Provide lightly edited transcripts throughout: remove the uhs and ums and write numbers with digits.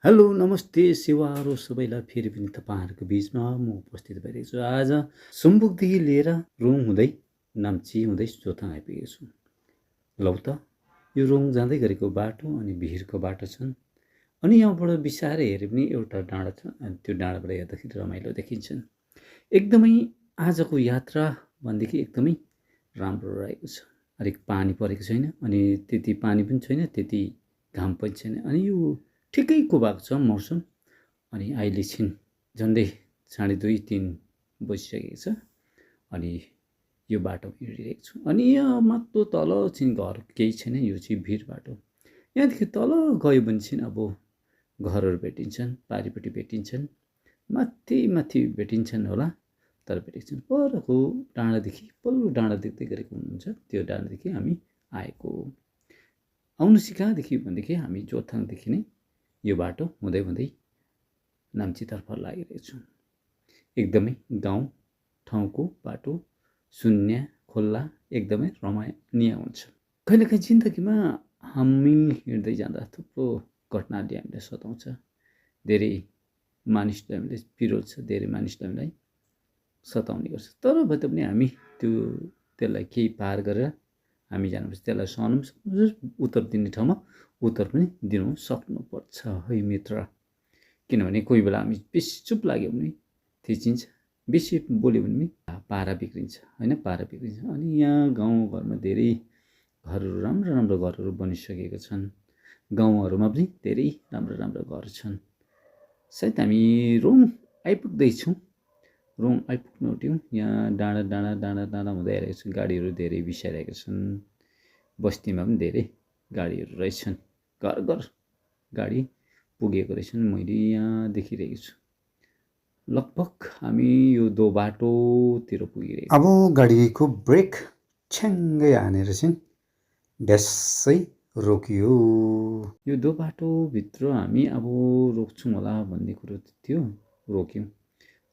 Hello नमस्ते सेवाहरू सबैलाई फेरि पनि तपाईँहरूको बिचमा म उपस्थित भइरहेको छु। आज सुम्बुकदेखि लिएर रोङ हुँदै नाम्ची हुँदै जोरथाङ आइपुगेको छु। लौ त यो रोङ जाँदै गरेको बाटो अनि भिरको बाटो छन्। अनि यहाँबाट बिसाएर हेरे पनि एउटा डाँडा छ अनि त्यो डाँडाबाट हेर्दाखेरि रमाइलो देखिन्छन्। एकदमै आजको यात्रा भनेदेखि एकदमै राम्रो रहेको छ। अलिक पानी परेको छैन अनि त्यति पानी पनि छैन, त्यति घाम पनि छैन अनि यो ठिकैको भएको छ मौसम। अनि अहिले छिन् झन्डै 2:30-3 बजिसकेको छ अनि यो बाटो हिँडिरहेको छु। अनि यहाँ माथिल्लो तल चाहिँ घर केही छैन, यो चाहिँ भिर बाटो। यहाँदेखि तल गयो भने चाहिँ अब घरहरू भेटिन्छन्, पारिपट्टि भेटिन्छन्, माथि माथि भेटिन्छन् होला, तर भेटेको छन्। परको डाँडादेखि पल्लो डाँडा देख्दै गरेको हुनुहुन्छ, त्यो डाँडादेखि हामी आएको हो। आउनु चाहिँ कहाँदेखि भनेदेखि हामी जोरथाङदेखि नै यो बाटो हुँदै हुँदै नाम्चीतर्फ लागिरहेको छु। एकदमै गाउँ ठाउँको बाटो शून्य खुल्ला एकदमै रमणीय हुन्छ। कहिलेकाहीँ जिन्दगीमा हामी हिँड्दै जाँदा थुप्रो घटनाले हामीलाई सताउँछ, धेरै मानिसले हामीलाई पिरोल्छ, धेरै मानिसले हामीलाई सताउने गर्छ। तर भए तापनि हामी त्यसलाई केही पार गरेर हामी जानुपर्छ, त्यसलाई सहनु पनि सक्नुपर्छ, उत्तर दिने ठाउँमा उत्तर पनि दिनु सक्नुपर्छ है मित्र। किनभने कोही बेला हामी बेसी चुप लाग्यो भने थिचिन्छ, बेसी बोल्यो भने पारा बिग्रिन्छ होइन, पारा बिग्रिन्छ। अनि यहाँ गाउँघरमा धेरै घरहरू राम्रो राम्रो घरहरू बनिसकेका छन्, गाउँहरूमा पनि धेरै राम्रो राम्रो घर छन्। सायद हामी रोङ आइपुग्दैछौँ, रोङ आइपुग्नु आँट्यौँ। यहाँ डाँडा डाँडा डाँडा डाँडा हुँदै आइरहेको छ, गाडीहरू धेरै बिसाइरहेका छन्। बस्तीमा पनि धेरै गाडीहरू रहेछन्, घर घर गाडी पुगेको रहेछन्, मैले यहाँ देखिरहेको छु। लगभग हामी यो दो बाटोतिर पुगिरहेको। अब गाडीको ब्रेक छ्याङ्गै हानेर चाहिँ ड्यासै रोकियो। यो दो बाटोभित्र हामी अब रोक्छौँ होला भन्ने कुरो थियो, रोक्यौँ।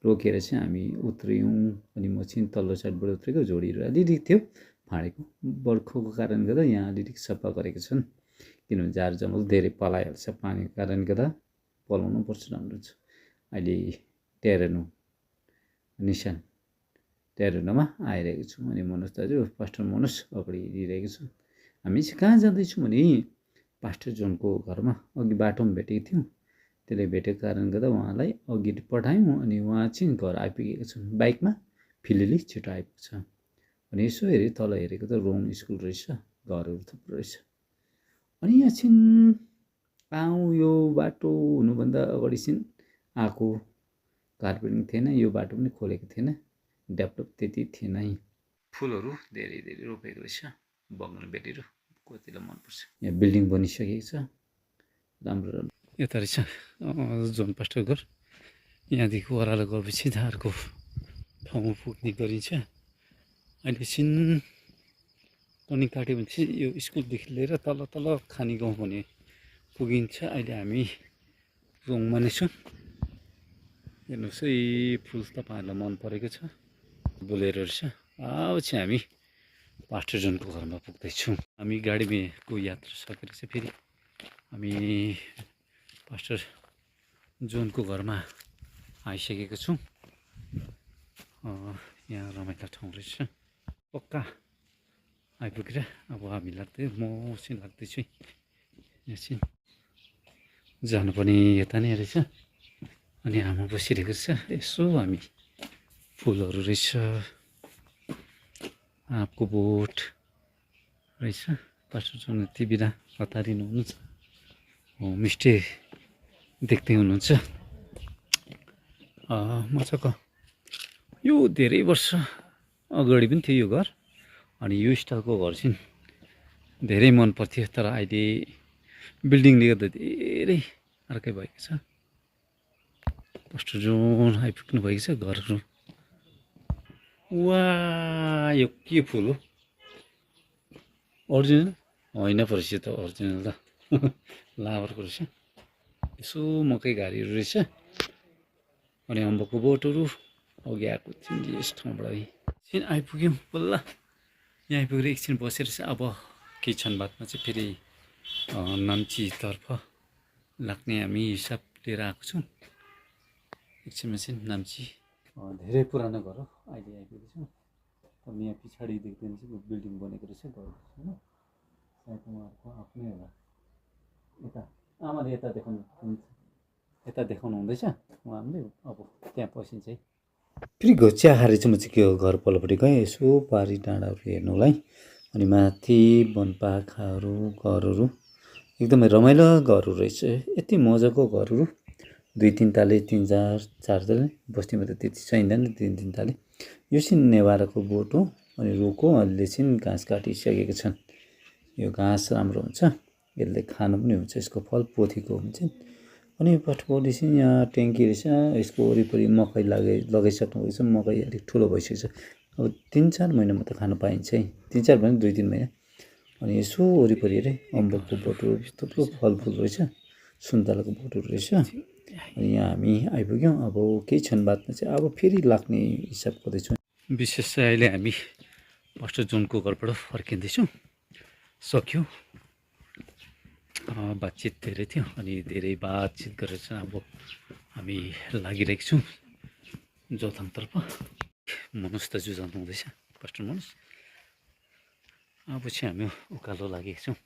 रोकेर चाहिँ हामी उत्रियौँ। अनि म चाहिँ तल्लो साइडबाट उत्रेको, झोडीहरू अलिअलि थियो फाँडेको, बर्खाको कारणले गर्दा यहाँ अलिअलि सफा गरेको छन्, किनभने झार जङ्गल धेरै पलाइहाल्छ पानीको कारणले गर्दा, पलाउनु पर्छ, राम्रो छ। अहिले टेरेनो निसान टेरेनोमा आइरहेको छु। अनि मनोज दाजु, पास्टर मनोज अगाडि हिँडिरहेको छु। हामी चाहिँ कहाँ जाँदैछौँ भने पास्टर जोनको घरमा अघि बाटोमा भेटेको थियौँ, त्यसले भेटेको कारणले गर्दा उहाँलाई अघि पठायौँ। अनि उहाँ चाहिँ घर आइपुगेको छन्, बाइकमा फिलिली छिटो आइपुग्छ। अनि यसो हेरेँ तल हेरेको त रोङ स्कुल रहेछ, घरहरू थुप्रो रहेछ। अनि यहाँ छिन् यो बाटो हुनुभन्दा अगाडि चाहिँ आएको कार्पेटिङ थिएन, यो बाटो पनि खोलेको थिएन, डेभलप त्यति थिएन। फुलहरू धेरै धेरै रोपेको रहेछ, बगनबेलीहरू, कतिलाई मनपर्छ। यहाँ बिल्डिङ बनिसकेको छ, राम्रो राम्रो। यता रहेछ जोन पास्टर घर। यहाँदेखि ओह्रालो गएपछि अर्को ठाउँमा पुग्ने गरिन्छ। अहिले छिन् टर्निङ काट्यो भने चाहिँ यो स्कुलदेखि लिएर तल तल खानी गाउँ भने पुगिन्छ। अहिले हामी रोङमा नै छौँ। हेर्नुहोस् है, फुल तपाईँहरूलाई मन परेको छ, बोलेरो रहेछ। अब चाहिँ हामी पास्टर जोनको घरमा पुग्दैछौँ। हामी गाडीको यात्रा सकेर चाहिँ फेरि हामी पास्टर जोनको घरमा आइसकेको छौँ। यहाँ रमाइलो ठाउँ रहेछ, पक्का आइपुगेर अब हामी लाग्दै, म चाहिँ लाग्दैछु यहाँ चाहिँ जानुपर्ने यता नै रहेछ। अनि आमा बसिरहेको छ, यसो हामी फुलहरू रहेछ, आँपको बोट रहेछ। पास्टर जोन यति बिना हतारिनु हुनुहुन्छ, होमस्टे देख्दै हुनुहुन्छ मजाको। यो धेरै वर्ष अगाडि पनि थियो यो घर, अनि यो स्टाइलको घर चाहिँ धेरै मन पर्थ्यो, तर अहिले बिल्डिङले गर्दा धेरै अर्कै भएको छ। पास्टर जोन आइपुग्नु भएको छ, घरहरू। वा यो के फुल हो, ओरिजिनल होइन परेछ त, ओरिजिनल त लाबरको रहेछ। यसो मकै घारीहरू रहेछ, अनि अम्बकको बोटहरू। अघि आएको थियौँ यस ठाउँबाट एकछिन आइपुग्यौँ बल्ल। यहाँ आइपुगेर एकछिन बसेर चाहिँ अब केही क्षण बादमा चाहिँ फेरि नाम्चीतर्फ लाग्ने हामी हिसाब लिएर आएको छौँ। एकछिनमा चाहिँ नाम्ची धेरै पुरानो घर हो, अहिले आइपुगेको छौँ। अब यहाँ पछाडि देख्दैन चाहिँ बिल्डिङ बनेको रहेछ घर होइन, सायद उहाँहरूको आफ्नै होला। यता आमाले यता देखाउनु हुन्छ, यता देखाउनु हुँदैछ उहाँले। अब त्यहाँ पसिन्छ है। फेरि चिया खाएर चाहिँ म चाहिँ के हो घर पल्लोपट्टि गएँ यसो पारी डाँडाहरू हेर्नुलाई। अनि माथि वनपाखाहरू घरहरू एकदमै रमाइलो घरहरू रहेछ, यति मजाको घरहरू। 2-3 तले 3-4 तले, बस्तीमा त त्यति चाहिँदैन 3-3 तले। यो चाहिँ नेवाराको बोट हो अनि रुख हो, अहिले चाहिँ घाँस काटिसकेको छन्। यो घाँस राम्रो हुन्छ, यसले खानु पनि हुन्छ, यसको फल पोथीको हुन्छ। अनि पट्टिपट्टि चाहिँ यहाँ ट्याङ्की रहेछ, यसको वरिपरि मकै लगाइसक्नु भएको छ। मकै अलिक ठुलो भइसकेको छ, अब 3-4 महिनामा त खानु पाइन्छ है, 3-4 भने 2-3 महिना। अनि यसो वरिपरि हेरेँ अम्बकको बोटहरू थुप्रो फलफुल रहेछ, सुन्तलाको बोटहरू रहेछ। अनि यहाँ हामी आइपुग्यौँ। अब केही क्षण बादमा चाहिँ अब फेरि लाग्ने हिसाब गर्दैछौँ। विशेष चाहिँ अहिले हामी फर्स्ट जोनको घरबाट फर्किँदैछौँ। सक्यो बातचित धेरै थियो अनि धेरै बातचित गरेर चाहिँ अब हामी लागिरहेको छौँ जोरथाङतर्फ। मनोज दाजु जानु हुँदैछ, पास्टर मनोज। अब चाहिँ हामी उकालो लागेको छौँ।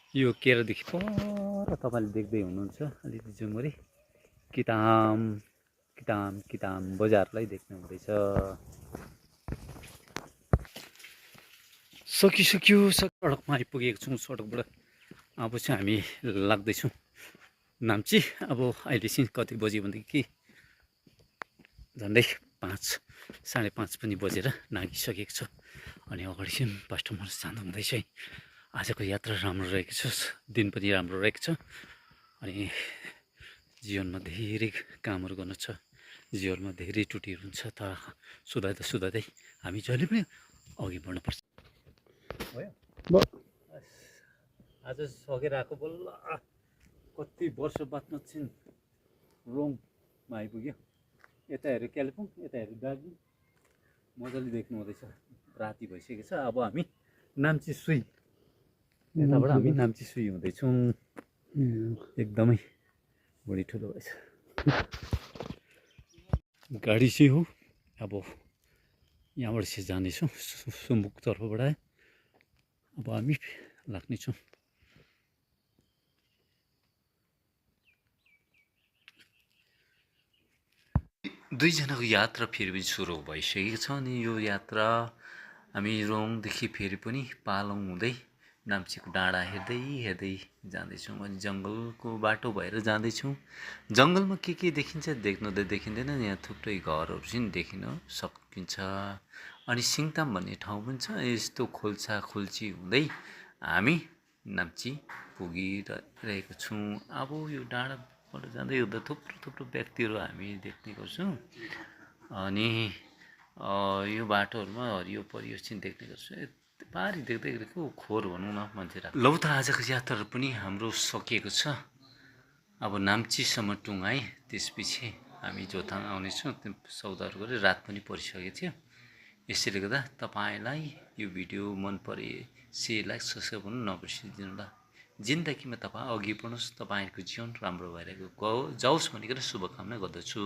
यो केरादेखि पर तपाईँले देख्दै हुनुहुन्छ अलिकति जुमरी किताम किताम किताम बजारलाई देख्नु हुँदैछ। सकिसक्यो, सडकमा आइपुगेको छौँ। सडकबाट अब चाहिँ हामी लाग्दैछौँ नाम्ची। अब अहिले चाहिँ कति बज्यो भनेदेखि झन्डै 5-5:30 पनि बजेर नागिसकेको छ। अनि अगाडि चाहिँ पास्टर मनोज जानु हुँदैछ है। आजको यात्रा राम्रो रहेको छ, दिन पनि राम्रो रहेको छ। अनि जीवनमा धेरै कामहरू गर्नु छ, जीवनमा धेरै त्रुटिहरू हुन्छ, तर सुधार्दै हामी जहिले पनि अघि बढ्नुपर्छ। आज सकेर आएको बल्ल कति वर्ष बादमा चाहिँ रोङमा आइपुग्यो। यता हेऱ्यो कालिम्पोङ, यता हेऱ्यो दार्जिलिङ, मजाले देख्नु हुँदैछ। राति भइसकेको छ। अब हामी नाम्ची सुई, यताबाट हामी नाम्ची सुई हुँदैछौँ। एकदमै बढी ठुलो भएछ गाडी चाहिँ हो। अब यहाँबाट चाहिँ जाँदैछौँ सुम्बुक तर्फबाट। अब हामी लाग्नेछौँ। दुईजनाको यात्रा फेरि पनि सुरु भइसकेको छ। अनि यो यात्रा हामी रोङदेखि फेरि पनि पालोङ हुँदै नाम्चीको डाँडा हेर्दै जाँदैछौँ। अनि जङ्गलको बाटो भएर जाँदैछौँ। जङ्गलमा के देखिन्छ देख्नु त देखिँदैन, यहाँ थुप्रै घरहरू चाहिँ देखिन सकिन्छ। अनि सिङताम भन्ने ठाउँ पनि छ। यस्तो खोल्छा खोल्ची हुँदै हामी नाम्ची पुगिरहेको छौँ। अब यो डाँडाबाट जाँदै हुँदा थुप्रो व्यक्तिहरू हामी देख्ने गर्छौँ। अनि यो बाटोहरूमा हरियो परियो चाहिँ देख्ने गर्छौँ। पारी देख्दै खोर भनौँ न मान्छे। लौ त आजको यात्राहरू पनि हाम्रो सकिएको छ। अब नाम्चीसम्म टुङ्गाएँ, त्यसपछि हामी जोरथाङ आउनेछौँ। सौदाहरू गरेर रात पनि परिसकेको थियो। यसैले गर्दा तपाईँलाई यो भिडियो मन परे सेयर लाइक सब्सक्राइब गर्नु नबिर्सिदिनु होला। जिन्दगीमा तपाईँ अघि बढ्नुहोस्, तपाईँहरूको जीवन राम्रो भएर जाओस् भनिकन शुभकामना गर्दछु।